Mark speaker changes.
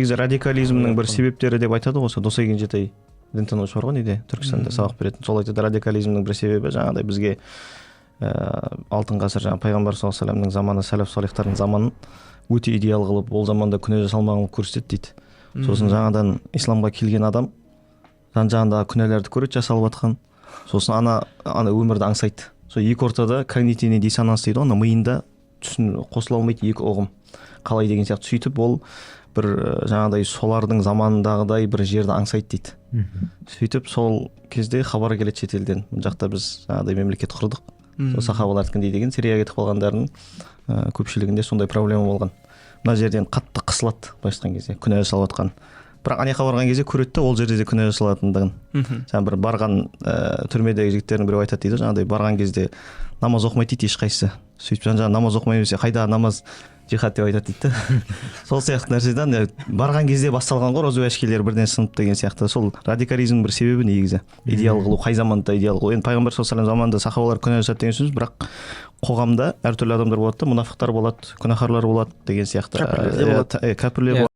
Speaker 1: Негізі радикализмнің бір себептері деп айтады ғой, осы Досай Кенжетай, дінтанушы бар ғой, неде, Түркістанда сабақ беретін, сол айтады: радикализмнің бір себебі жаңағыдай бізге алтын ғасыр, жаңағы пайғамбар саллаллаху алейхи вассаламның заманы, сәләф салихтардың заманын өте идеал қылып, ол заманда күнә жасалмаған қылып көрсетеді дейді. Сосын жаңадан исламға келген адам жан жағындағы күнәлерді көреді жасалып жатқан, сосын ана өмірді аңсайды. Сол екі ортада когнитивный диссонанс дейді ғой, ана миында түсін қосыла алмайды екі ұғым қалай деген сияқты. Сөйтіп ол бір жаңағыдай солардың заманындағыдай бір жерді аңсайды дейді. Сөйтіп сол кезде хабар келеді шетелден: мына жақта біз жаңағыдай мемлекет құрдық, сол сахабалардікіндей деген. Сирияға кетіп қалғандардың көпшілігінде сондай проблема болған. Мына жерден қатты қысылады, былайша айтқан кезде, күнә жасалып жатқан, бірақ ана жаққа барған кезде көреді да ол жерде де күнә жасалатындығын. Жаңа бір барған түрмедегі жігіттердің біреуі айтады дейді ғой, жаңағыдай барған кезде намаз оқымайды дейді ешқайсысы. Сөйтіп жан жағында намаз оқымай берсе, қайдағы намаз, жихад деп айтады дейді да. Сол сияқты нәрсе да, барған кезде басталған ғой, розовый очкилер бірден сынып деген сияқты. Сол радикализмнің бір себебі негізі идеал қылу, қай заманда идеал қылу. Енді пайғамбар саллаллаху алейхи заманында сахабалар күнә жасады деген сөз, бірақ қоғамда әртүрлі адамдар болады да, мұнафықтар болады, күнәһарлар болады деген сияқты.
Speaker 2: Кәпірлер де болады.
Speaker 1: Кәпірлер.